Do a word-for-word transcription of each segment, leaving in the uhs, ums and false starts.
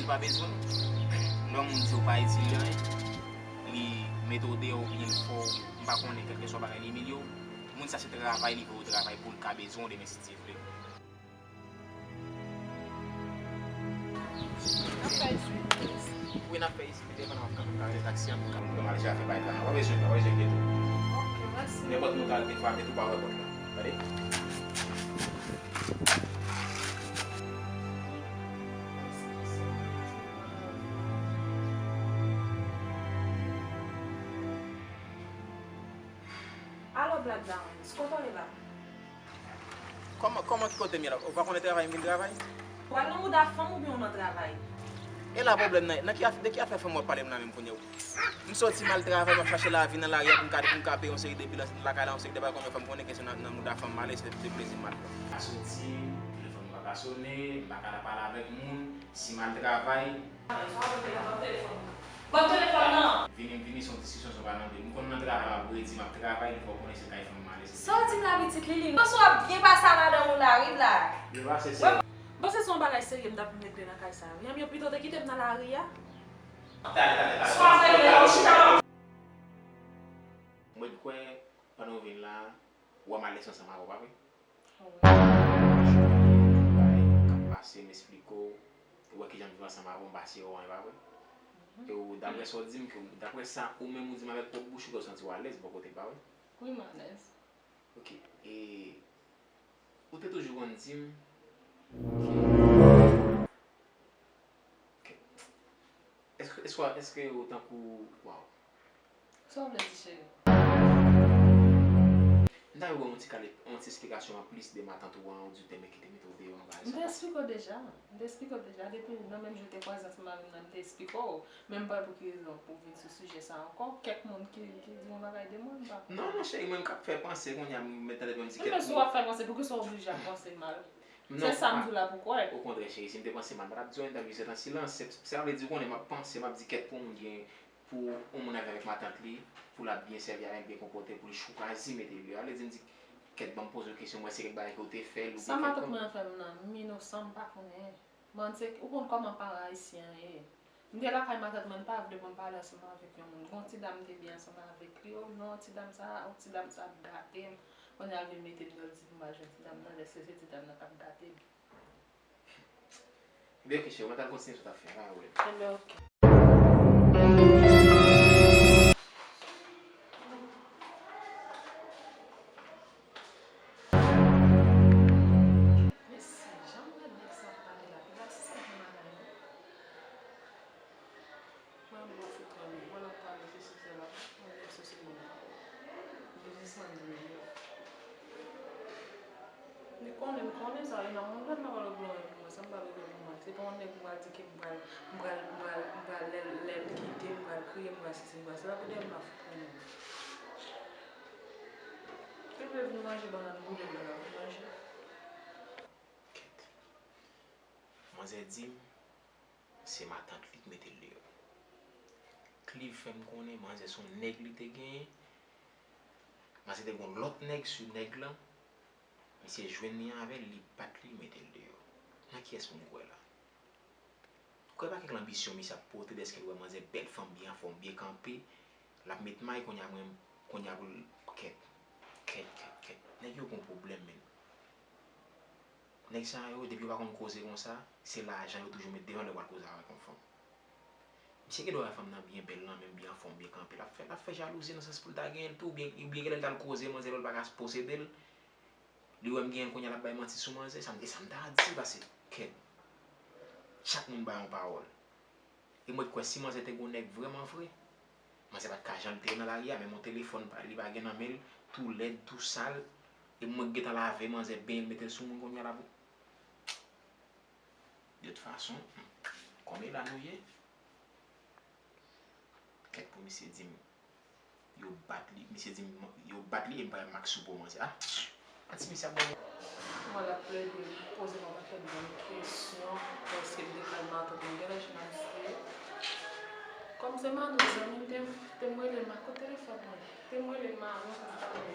Pa bezwen w. Lè yon moun di w pa itil li anyen, li mete w deyò oubyen l fè w, m pa konnen, kèlkeswa bagay li imilye w, moun sa se travay li voye w travay pou l ka bezwen w demen si Dye vle. N ap fè isi. Wi, n ap fè isi. Devan n ap ka rele taksi an pou ka pran al chèche bagay la. W ap bezwen, w ap bezwen kite tou. Ok, mèsi. Nenpòt moun ka al frape tou pa wè pòt la. Tande? Alo, Black Diamonds, kote w ye la? Kòman, kòman ki kote m ye la? Ou pa konnen travay m vin travay? W al nan mouda fanm oubyen w nan travay? E la pwoblèm nan, nan ki af-, de ki afè fanm w ap pale m la menm kounye a? M soti m al travay, m ap chache lavi nan lari a pou m ka, pou m ka peye yon seri de bil lakay la, yon seri de bagay kounye a, fò m konnen ke se nan, nan mouda fanm m ale, se, se plezi m al pran. M pa soti, telefòn m pa ka sone, m pa ka pale avèk moun, si m al travay, Ban m telefòn nan. Vini, m vini, se yon diskisyon, se yon pa nan de. M konn nan travay, m ap redi, m ap travay, li fè w konnen se kay fanm m ale, se. Sa w di m la, pitit Lili? Panse w ap byen pase a madanm ou la, wi, Black. Byen pase, se. M panse se yon bagay serye m t ap vin regle nan kay sa a, wi. Anmye, pito w te kite m nan lari a. Tande, tande, tande. Swa w regle, ou chita. Mwen kwè, pandan w vin la, w wè m alèz ansanm avè w, pa vre? Wi. K ap pase, m esplike w, ou wè kijan m viv ansanm avè w, m pa siye w anyen, pa vre? Mhm. E w, daprè sa w di m, ke, daprè sa ou menm ou di m avèk pwòp bouch ou, ke w santi w alèz bò kote m, pa vre? Wi, m alèz. Ok. E ou te toujou konn di m ke, ke, èske, èske, èske ou tankou, waw. Sa w vle di, cheri? M ta renmen w ban m yon ti kale, yon ti esplikasyon anplis de matant ou an, ou di w te men ki te mete w deyò anba sa. M te esplike w deja. M te esplike w deja. Depi nan menm jou w te kwaze ansanm avè m nan, m te esplike w. Men m pa wè pou ki rezon pou w vin sou sijè sa a ankò. Kèk moun ki, ki di yon bagay de mwen, m pa konprann. Non, non, cheri, mwen m k ap fè panse kounye a, m mèt tande m di kèk moun. Men si w ap fè panse, poukisa w oblije ap panse mal? Se sa m di w la pou kwè. Okontrè, cheri, si m te panse mal, m pa t ap di w anyen, m t ap jis ret an silans. Se, sa vle di, ou konnen, m ap panse, m ap di kèk pou moun gen pou yon moun avè avèk matant li, pou l ap byen sèvi avè l, byen konpòte, pou l chwazi mete l deyò. Sa vle di, m di, kèt, ban m poze w kesyon, m wè se kèk bagay ke w te fè l, oubyen kèk. Sa matant mwen an fè m nan, m inosan, m pa konnen. Man, se, ou konn kòman paran ayisyen an ye. M te lakay matant mwen, l pa vle pou m pale ansanm avèk yon moun. Gon ti dam m te byen ansanm avèk li, o non, ti dam sa, o ti dam sa ap gate m. Kounye a l vin mete m deyò, l di pou m al jwenn ti dam nan, lè se, se ti dam nan k ap gate m. Ebyen, ok, cheri, mwen t al kontinye sa w t ap fè a, pa gen pwoblèm. Ebyen, ok. Mèsi, jan m wè nèg sa ap pale la, pi rasis ke jan bagay yo. Mwen menm mwen fout tande, mwen ap pale sesi sela, mwen gen sesi moun. Biznismann di m yo. Li konnen, m konnen sa, e nan moun lòt nan pale blan pou mwen, sa m pa regle pou mwen. Se pa yon nèg m pral di ke m pral, m pral, m pral, m pral lè, lè l kite m, m pral kriye, m pral sesi, m pral sela, pou dèyè m pa fout konnen. Li vle vin manje bannann boule m nan, vin manje. Kèt. Manzè di m, se matant li k mete l deyò. Clive fè m konnen manzè se yon nèg li te genyen. Manzè te gen yon lòt nèg sou nèg lan. Misye jwenn li avè l, li bat li, li mete l deyò. Nan kiyès pou m kwè la? Kwè pa kèk lanbisyon misye ap pote dèske l wè manzè bèl fanm byen anfòm, byen kanpe. L ap met may kounye a mwen, kounye a pou l kèt. Kèt, kèt, kèt. Nèg yo gon pwoblèm, menn. Nèg sa yo, depi yo pa konn koze konsa, se lajan yo toujou met devan lè yo pral koze avèk yon fanm. Misye gen dwa wè fanm nan byen bèl nan men l, byen anfòm, byen kanpe. L ap fè, l ap fè jalouzi nan sans pou l ta genyen l tou, oubyen, oubyen genlè l t al koze manzè lè l pa ka posede l. Li wè m genyen l kounye a, l ap bay manti sou manzè. Sa m, e sa m ta di, paske, kèt. Chak moun bay yon pawòl. E mwen kwè si manzè te gon nèg vrèman vre, manzè pa t ka jan l te ye nan lari a, menm yon telefòn pa, li pa gen nan men l, tou lèd, tou sal. E mwen k gentan lave manzè, benyen l, mete l sou moun kounye a la pou. De tout fason, kòm e la nou ye, kèt pou misye di m. Yo bat li, misye di m, yo bat li e m pa wè mak sou po manzè a. An ti misye ap ban mwen. Mwen l ap plede poze m yon pakèt bann kesyon, èske m te kay matant mwen, genlè j m al fouye. Kòm se madanm zanmi m te, te m rele m ak telefòn mwen, te m rele madanm mwen pou m pale.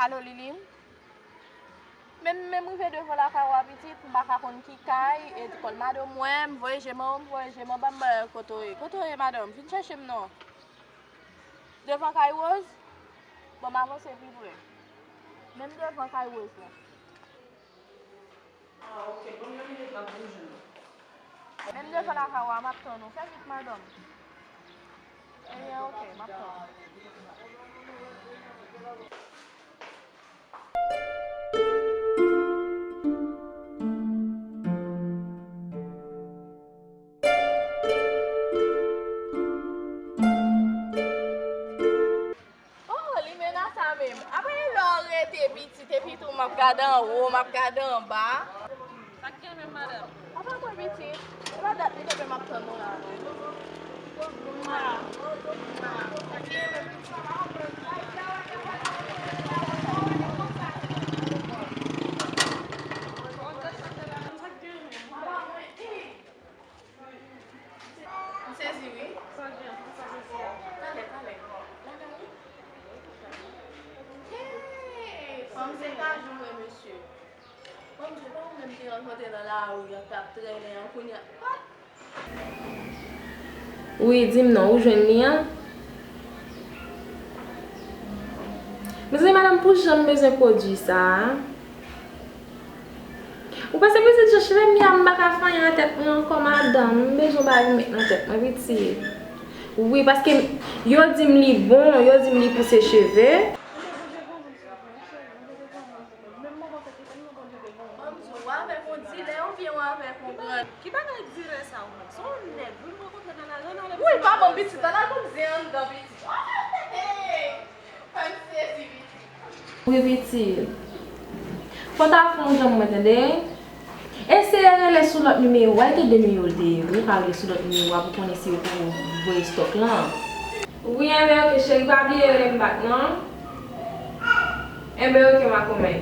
Alo, Liline? Men m menm rive devan lakay ou a pitit, m pa ka konn ki kay, e kòl madanm mwen, m voye je m anwo, m voye je m anba, m pa wè kote w ye. Kote w ye, madanm? Vin chèche m non. Devan kay Rose? Bon, m avanse pi pre. Menm devan kay Rose la. Ah, ok. Ban m yon minit, m ap bouje non. Menm devan lakay ou a, m ap tann ou. Fè vit, madanm. Ebyen, ok, m ap tann ou. Oh, limena sa menm. Apre lè w rete pitit, epi tou m ap gade anwo, m ap gade anba. Sa k gen menm, madanm? Apa mwen pitit? Se pa dat li kenbe m ap tann ou la. Sa k gen menm, pitit? Sa k gen menm? M sezi wi. Talè, talè. Lakay ou? Hey! Fanm se kajou vre, mesye. Bondye, pa ou menm te rankontre nan lari an, k t ap trennen an, kounye a. Wi, di m non, ou jwenn li an? Mezanmi, madanm, pou jan m bezwen pwodui sa a. Ou panse pitit jan cheve m ye a, m pa ka fè anyen nan tèt mwen ankò, madanm? M bezwen yon bagay pou m met nan tèt mwen, pitit. Wi, paske yo di m li bon, yo di m li pouse cheve. Ban m di w, w avèk yon dilè oubyen w avèk yon grann? Ki bagay dilè sa w menm? Se yon nèg wi m rankontre nan lari an, ale. Wi, pa ban m pitit, al al ban m zen anndan, pitit. Oh, hey, hey. Fè m sezi, pitit. Wi, pitit. Fò w ta fè yon jan mwen, tande. Eseye rele sou lòt nimewo a, e te de nimewo l te ye wi, pa rele sou lòt nimewo a pou konnen si yo poko voye stòk lan. Wi, enben, oke, cheri, pa bliye rele m bak, non. Enben, oke, makomè.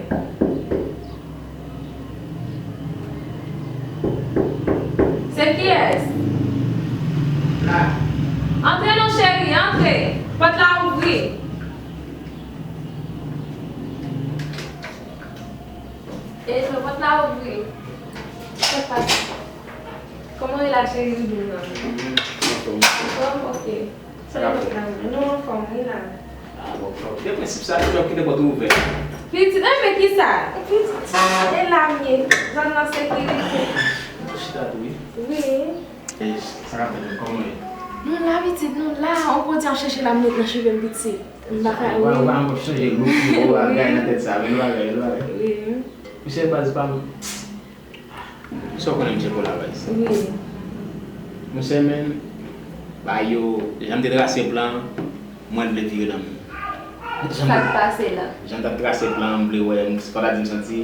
Se kiyès? La. Antre non, cheri, antre. Pòt la ouvri. E, pòt la ouvri. Sa k pase? Kòman w ye la, cheri, ou di m nan? Anfòm. Anfòm? Oke. Sa k ap fèt? Nou anfòm, wi la. Ah, bon, bon. De prensip sa, toujou ap kite pòt ou ouvè. Pitit, enben kisa? Pitit, e la m ye. Zòn nan sekirite. Ou chita tou, wi? Wi. E sa k ap fèt, kòman w ye? Nou la, pitit, nou la. On pwodui ap chèche la, m met nan cheve m, pitit. M pa ka, wi. Ou pa, ou pa ankò chanje look ou, bagay nan tèt sa, men bagay, bagay. Wi. Misye baz pa m. Sa w konnen misye pou la baz. Wi. Monchè, men, ba yo, jan m te trase plan, mwen vle vire nan men. Sa k pase la? Jan m t ap trase plan, m vle wè, m, fò ta di m santi,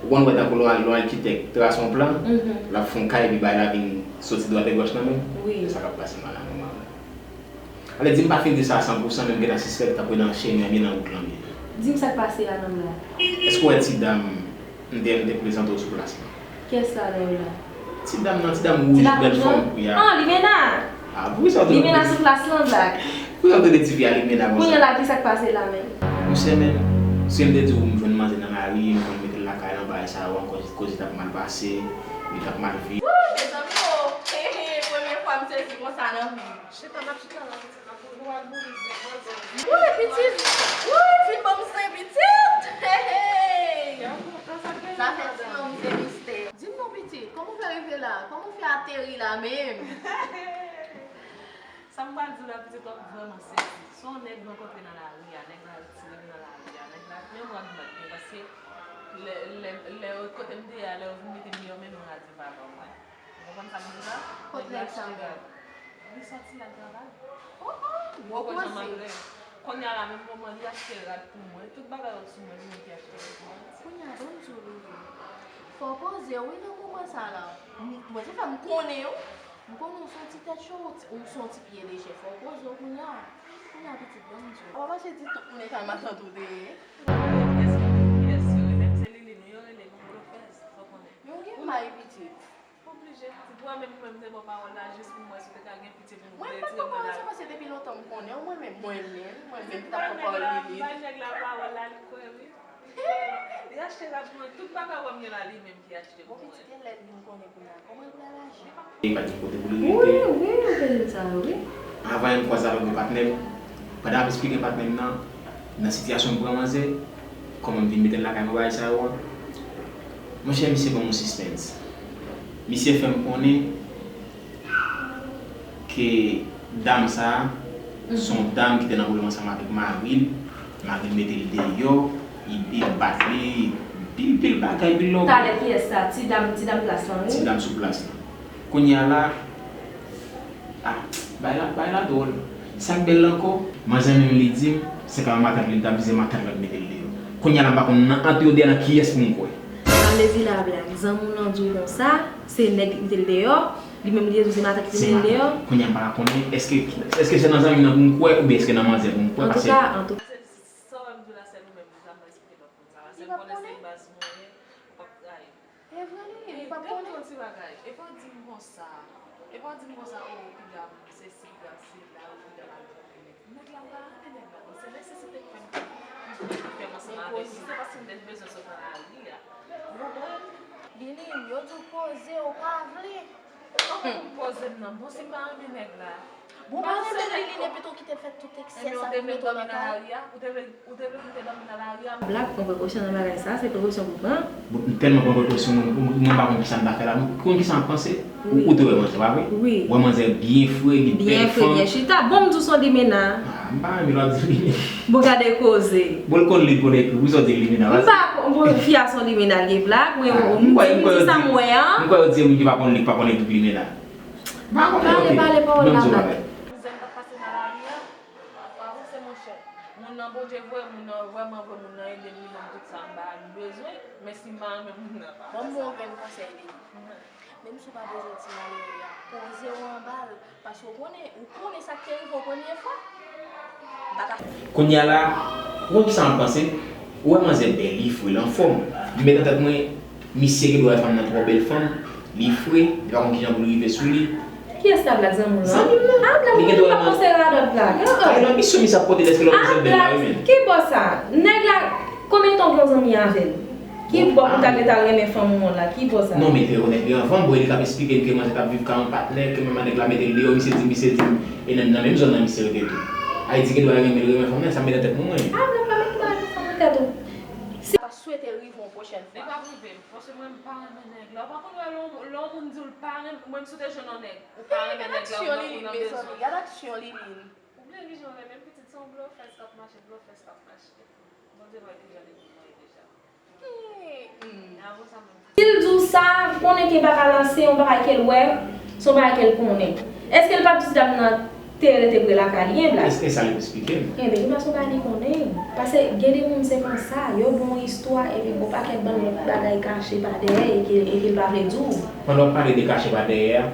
ou konn wè tankou lè yon, lè yon akitèk trase yon plan, mhm, l ap fè yon kay, epi bagay la vin soti dwat e gòch nan men. Wi. Se sa k ap pase m la, nan moman an. Ale, di m pa fin di sa a san pou san, men m gentan sispèk tankou nan chemen an, byen nan wout lan m ye. Di m sa k pase la, nonm la. Èske w wè ti dam m te, m te prezante w sou plas lan? Kiyès sa, nonm la? Ti dam nan, ti dam wouj, bèl fòm, wi a. Ah, Limena! Ah, poukisa w te... Limena sou plas lan, Black. Poukisa w te tifi a Limena konsa? Kounye a la, ki sa k pase la menm? Monchè, men, si m te di w m jwenn manzè nan lari, m konn mete l lakay lan, bagay sa yo ankò, koze t ap mal pase, li t ap mal viv. Wouy, mezanmi o! He, he, premye fwa m sezi konsa nan vi m. Chita, n ap chita la, pitit, n ap boule, w al boule zen, manzè. Wouy, pitit! Wouy, fin ban m zen, pitit! Hey, hey! Sa fè ti nonm se mistè. Di m non, pitit, kòman w fè rive la? Kòman w fè ateri la menm? Sa m pral di w la, pitit, w ap vrèman sezi. Se yon nèg m rankontre nan lari a, nèg la retire m nan lari a, nèg la, men m rad mwen byen, paske lè, lè, lè, kote m te ye a, lè yo vin mete m deyò, men m rad yo pa ban mwen. Ou konprann sa m di w la? Kot nèg sa a? Li sòti, l al travay. Oh, oh, gwo koze. Kounye a la, menm moman, li achte rad pou mwen. Tout bagay yo sou mwen, li menm ki achte yo pou mwen. Kounye a, ban m di w, Loulou. Fò w poze w, wi, nan moman sa a la. M, mwen te fè m konnen w. M konnen w se yon ti tèt cho, ou se yon ti pye lejè. Fò w poze w kounye a. Kounye a, pitit, ban m di w. Ou pa mache di tout moun e kay matant ou te ye? Kiyès, kiyès yo rele m? Se Lili, nou yo rele m Blofèz, fò w konnen. Men w gen may, pitit. Oblije, ti bwa menm mwen, m te ba w pawòl la jis pou m wè si w te ka gen pitye pou nou retire mwen nan lari. Mwen pa t ba pawòl sa paske depi lontan m konnen w, mwen menm, mwen menm, mwen menm ki t ap ba pawòl Lili. Bay nèg la pawòl la, li kwè wi. Li achte rad mwen, tout bagay w wè m gen la, li menm ki achte pou mwen. Bon, pitit, e lè li m konnen kounye a. Kòman l pral aji? Li pa gen kote pou li rete. Wi, wi, ou te di m sa, wi. Avan yon fwa sa avèk yon patnè m, pandan m ap esplike patnè m nan, nan sitiyasyon m pran manzè, kòman m vin mete l lakay mwen, bagay sa yo a. Monchè, misye ban m yon sispens. Misye fè m konnen ke dam sa a, se yon dam ki te nan pwoblèm ansanm avèk mari l. Mari l mete l deyò, li, li bat li, pil, pil bagay, pil lògèy. Talè kiyès sa? Ti dam, ti dam plas lan, wi. Ti dam sou plas lan. Kounye a la, ah, bagay la, bagay la dwòl. Sa k bèl la ankò, manzè menm li di m, se ka matant li, li t ap vize matant lan, li mete l deyò. Kounye a la, m pa konn nan ant yo de a nan kiyès pou m kwè. Sa vle di la, Black, zanmi w lan di w konsa, se nèg ki mete l deyò, li menm li te di w se matant ki te mete l deyò. Kounye a m pa ka konnen, èske, èske se nan zanmi m nan pou m kwè, oubyen èske nan manzè pou m kwè, paske... Antouka, antouka. Sa w wè m di w la, sèl ou menm, m pa esplike lòt moun sa. Paske m konnen se baz mwen ye, ou p ap trayi m. E vre li ye, li p ap konnen. Gade yon ti bagay, e pa di m konsa, e pa di m konsa, o, piga m sesi, piga m sela, o, piga m al pran nèg. Nèg la, m pa renmen nèg la, non, se nesesite k fè m, ki fè m ansanm avèk li, se paske m te bezwen sot nan lari a. Ou konprann? Lili, yo di w poze, ou pa vle. Kòman pou m poze m nan? Bon, si m pa renmen nèg la. Bon, pa renmen Liline, pito kite l fè tout eksè sa pou mete w nan kay. Ou te vle, ou te vle pou m te dòmi nan lari a? Black, pran prekosyon nan bagay sa, se prekosyon pou pran. Bon, m tèlman pran prekosyon, mwen, mwen, mwen pa konn kisa m ta fè la. Ou konn kisa m ap panse? Ou, ou te wè manzè, pa vre? Wi. Wè manzè byen fre, li bèl fanm. Byen fre, byen chita. Bon, m di w se yon limena. Ah, m pa renmen lè w ap di limena. Bon, gade koze. Bon, l konn li, l konn ekri. Pou sa w di limena, m pa konn, bon, fi a se yon limena l ye, Black, mwen, m di, m di sa m wè an. M kwè yo di moun ki pa konn li, ki pa konn ekri limena. M pa konnen, ok. Pale, pale pawòl la, Black. Kouzen t ap pase nan lari a, pa panse, monchè. Moun nan Bondye vre, moun nan vrèman vre, moun nan ede m, li ban m tout sa m ba, m bezwen, men si m pa renmen moun nan, pa fè sa. Ban m ba w yon grenn konsèy, Lili. Menm si w pa bezwen ti malere a, poze w anba l, paske w konnen, ou konnen sa k te rive w premye fwa. M pa ta... Kounye a la, ou konn kisa m ap panse? Ou wè manzè bèl, li fre, l anfòm. M met nan tèt mwen, misye gendwa wè fanm nan twò bèl fanm, li fre, li pa konn kijan pou l rive sou li. Kiyès sa, Black, zanmi w lan? Zanmi m nan. Ah, Black, ou pa panse radòt, Black. Ay, nan misyon misye ap pote dèske lòt manzè bèl la, wi, men. Ki bò sa? Nèg la, konbyen tan w gen w zanmi avè l? Ki bò pou ta gen ta renmen fanm ou an la? Ki bò sa? Non, men te rekonèt li anvan, bon, e li k ap esplike m ke manzè t ap viv ka yon patnè, ke manman nèg la mete l deyò, misye di, misye di m, e nan, nan menm zòn nan misye rete tou. Ayiti gendwa renmen l, renmen fanm nan, sa m met nan tèt mwen, mwen. Ah, Black, pa met bagay konsa nan tèt ou. Si pa swete rive yon pwochèn fwa. Li p ap rive m, paske mwen m pa renmen nèg la. Ou pa konn wè lè yon, lè yon moun di w l pa renmen, mwen m si w te jwenn yon nèg, ou pa renmen nèg la, ou nan, ou nan bezwen. Gad aksyon Liline. Ou bliye kijan w renmen m, pitit, se yon blofèz k ap mache, blofèz k ap mache. Bondye wè kijan li konn mwen deja. Si l di w sa, konnen ke bagay la se yon bagay ke l wè, se yon bagay ke l konnen. Èske l p ap di dam nan te rete pre lakay li, en, Black? E, e sa li esplike m. Enben, li pa se yon bagay li konnen. Paske gen de moun se konsa, yo ba w yon istwa, epi gon pakèt bann lòt bagay kache pa dèyè, e ke, e ke l pa vle di w. Pandan w ap pale de kache pa dèyè a,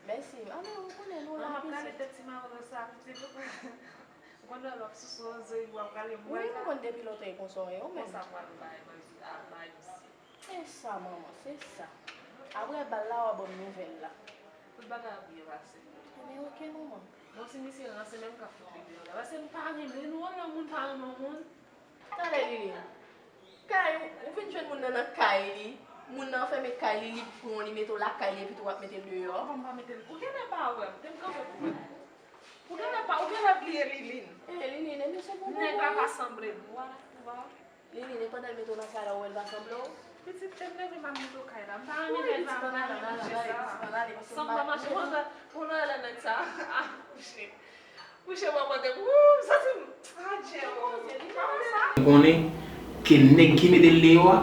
Mèsi. Ah, men ou konnen nou la, pitit. Mwen, m ap gade tèt ti mawozo sa, pitit. Ou konn lè w ap souse wozo epi w ap gade mwen la. Wi, m konn depi lontan e konsa w ye, ou menm. Konsa pral bay manti a bay misye. Se sa, manman, se sa. Apre bal la, w a ban m nouvèl la. Tout bagay ap byen pase. Ebyen, oke, manman. Bon, si misye ranse, menm k ap fout li deyò la. Paske m pa renmen nou, lè moun pa renmen yon moun. Talè, Liline. Kay, ou vin jwenn moun nan nan kay li. Moun nan anfèmen kay li, li pran w, li mete w lakay li, epi tou w ap mete l deyò. Kòman m pa mete l? Ou genlè pa wè m, te m kanpe pou wè. Ou genlè pa, ou genlè bliye Liline. E, Liline, e misye pou... Nèg la pa sanble m. Ou wè, ou wè. Liline, e pandan l mete w nan kay la, ou wè l pa sanble w? Pitit, te m leve m al mete w kay la. M pa renmen nèg la, m pa renmen mouche sa. San m pa mache, mwen, mwen, mwen, lè nèg sa a kouche. Kouche bò kote m, wouw, m santi m, adje, oh, li pa wè sa. M konnen ke nèg ki mete l deyò a,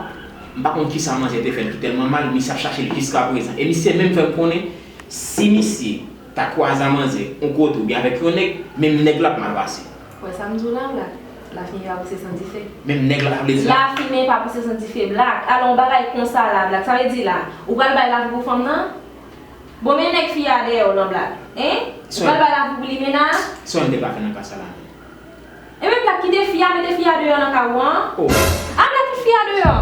m pa konn kisa manzè te fè l ki tèlman mal, misye ap chache l jiskaprezan. E misye menm fè m konnen, si misye ta kwaze a manzè yon kote oubyen avèk yon nèg, menm nèg la ap mal pase. Wè sa m di w la, la, lafimen pa pouse san dife. Menm nèg la, sa vle di la. Lafimen pa pouse san dife, Black. Alò, yon bagay konsa la, Black. Sa vle di la, ou pral bay lavi pou fanm nan? Bon, men nèg fi a dèyè w lan, Black. Hein? Ou pral bay lavi pou limena a? Sa w te ka fè nan ka sa la menm? Ebyen, Black, kite fi a, mete fi a deyò nan kay ou an. Oh. A, Black, kite fi a deyò.